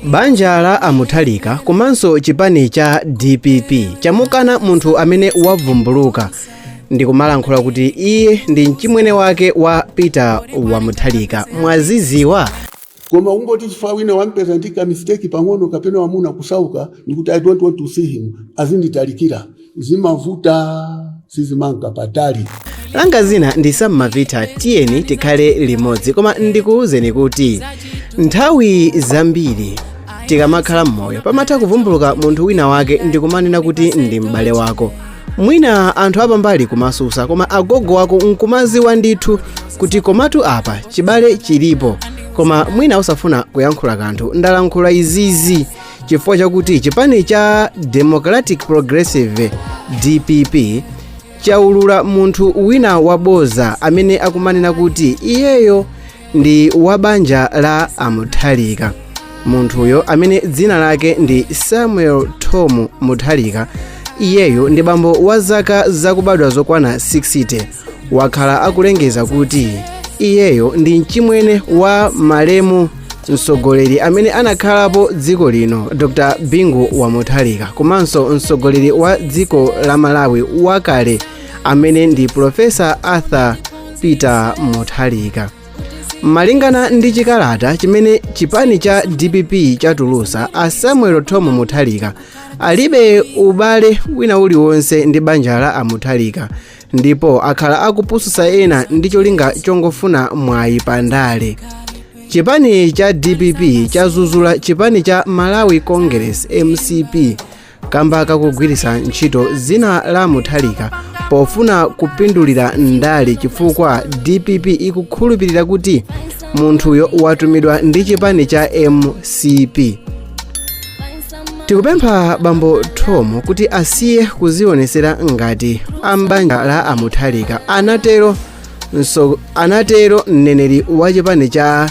Banja la a Mutharika komanso chipani cha DPP chamukana munthu amene wavumbuluka ndi kumalankhula kuti iye ndi mchimwene wake wa Peter wa Mutharika. Mwaziziwa? Koma ungoti chifukwa wina wampeza ndi ka mistake pang'ono kapena wamuna kusauka, ndikuti, "I don't want to see him, azinditalikira," zimavuta, sizimanka patali. Langa zina ndi Sammavita, tiyeni tikhale limodzi. Koma ndikuwuzeni kuti nthawi zambiri tikamakhala m'moyo pamatha kuvumbuluka munthu wina wake ndikumanena kuti ndi m'bale wako. Mwina anthu apambali kumasusa, koma agogo wako nkumaziwa ndithu kuti komatu apa chibale chilipo, koma mwina usafuna kuyankhula kanthu. Ndalankhula izizi chifukwa chakuti chipani cha Democratic Progressive, DPP, chaulula munthu wina waboza amene akumanena kuti iyeyo ndi wa banja la a Mutharika. Munthuyo amene dzina lake ndi Samuel Tom Mutharika, iyeyo ndi bambo wa zaka zakubadwa zokwana 60, wakhala akulengeza kuti iyeyo ndi mchimwene wa malemu mtsogoleri amene anakhalapo dziko lino, Dr Bingu wa Mutharika, komanso mtsogoleri wa dziko la Malawi wakale amene ndi Professor Arthur Peter Mutharika. Malingana ndi chikalata chimene chipani cha DPP chatulusa, a Samuel Tom Mutharika alibe ubale wina uliwonse ndi banja la a Mutharika ndipo akhala akupususa ena ndi cholinga chongofuna mwayi pandale. Chipani cha DPP chazuzula chipani cha Malawi Congress, MCP, kamba kakugwiritsa ntchito dzina la Mutharika pofuna kupindulira ndale, chifukwa DPP ikukhulupirira kuti munthuyo watumidwa ndi chipani cha MCP. "Tikupempha bambo Tom kuti asiye kuzionesera ngati ambanja la a Mutharika," anatero nso anatero mneneri wa chipani cha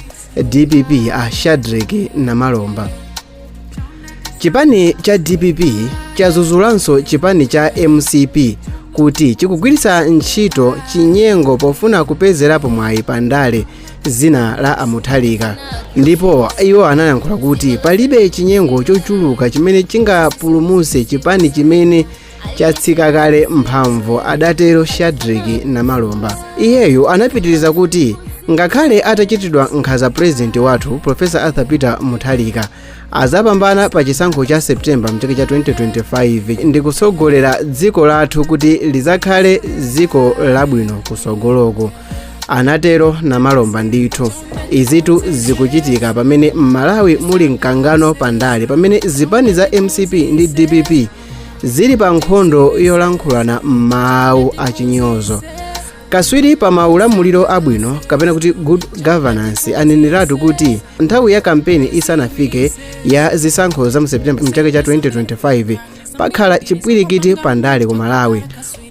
DPP, a Shadrack Namalomba. Chipani cha DPP chazuzulanso chipani cha MCP kuti chikugwiritsa ntchito chinyengo pofuna kupezerapo mwayi pandale zina la a Mutharika, ndipo iwo anayankhula kuti palibe chinyengo chochuluka chimene chingapulumutse chipani chimene chatsika kale mphamvu, adatero Shadrack Namalomba. Iyeyo anapitiriza kuti ngakhale atachitidwa nkhanza, purezidenti wathu Professor Arthur Peter Mutharika azapambana pa chisankho cha Septemba mchaka cha 2025 ndi kutsogolera dziko lathu kuti lizakhale dziko labwino kusogoloko, anatero Namalomba. Ndithu izitu zikuchitika pamene m'Malawi muli mkangano pandale, pamene zipani za MCP ndi DPP zili pa nkhondo yolankhulana m'mawu achinyozo. Kaswiri pa maulamuliro abwino, kapena kuti good governance, aneneratu kuti nthawi ya kampeni isanafike ya zisankho za mu Septemba mchaka cha 2025, pakhala chipwirikiti pandale ku Malawi.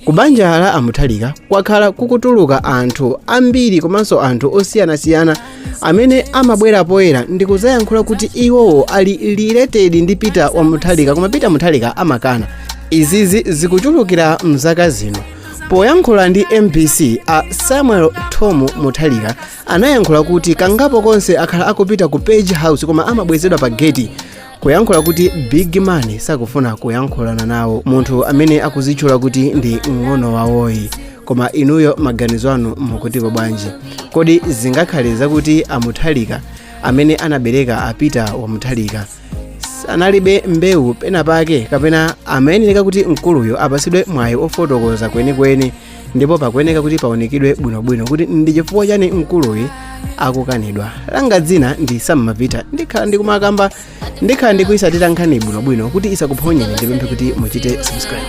Ku banja la a Mutharika kwakhala kukutuluka anthu ambiri komanso anthu osiyanasiyana amene amabwera poyera ndi kuzayankhula kuti iwowo ali related ndi Peter wa Mutharika, koma Peter Mutharika amakana. Izizi zikuchulukira mzaka zino. Poyankhula ndi MBC, a Samuel Tom Mutharika anayankhula kuti kangapo konse akhala akupita ku Page House koma amabwezedwa pa gate, kuyankhula kuti big man sakufuna kuyankhulana nawo munthu amene akuzitchula kuti ndi mng'ono wawoyi. Koma inuyo maganizo anu mukutipo bwanji? Kodi zingakhale zakuti a Mutharika amene anabereka a Peter wa Mutharika analibe mbewu pena pake, kapena amayenera kuti mkuluyo apasidwe mwayi ofotokoza kwenikweni, ndipo pakuyeneka kuti paonekedwe bwinobwino kuti ndi chifukwa chani mkuluyi akukanidwa? Langa dzina ndi Sammavita, ndikhala ndikumakamba, ndikhala ndikuyisatira nkhani bwinobwino kuti isakuphonyeni. Ndipemphe kuti muchite subscribe.